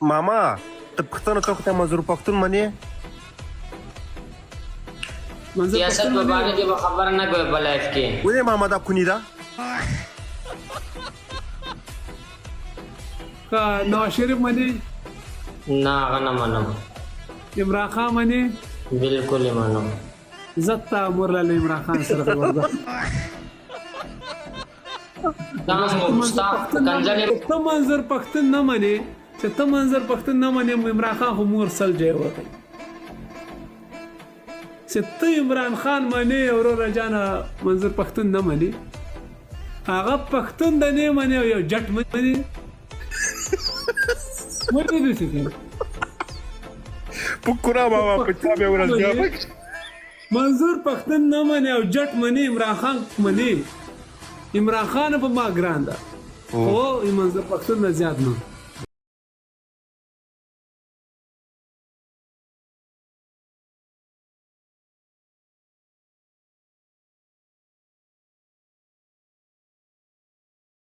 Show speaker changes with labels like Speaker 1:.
Speaker 1: ماما ته پښتنه ته خو ته منظور پښتون منې؟
Speaker 2: منظور
Speaker 3: سیاست
Speaker 2: پښتون
Speaker 3: په
Speaker 2: منې؟
Speaker 3: باره کې به خبره نه کوي په لایف کې.
Speaker 1: ولې ماما دا کونی ده؟
Speaker 2: که نواز شریف منې؟
Speaker 3: نه، هغه نه منم.
Speaker 2: عمران خان منې؟
Speaker 3: بالکل یې منم.
Speaker 2: زه تا مور له عمران خان سره خبر ده. ته منظور پښتون نه منې؟ چې ته منظور پښتون نه منې، عمران خان خو مور سل جای وکړي. چې ته عمران خان منې وروره جانه، منظور پښتون نه منې، هغه پښتون د نه منې او یو جټ منې، ولې دې څه کوي؟
Speaker 1: په کورا ماما په چا به ورځ بیا
Speaker 2: منظور پښتون نه منې او جټ منې، عمران خان منې. عمران خان په ما ګران ده، خو منظور پښتون نه زیات نه.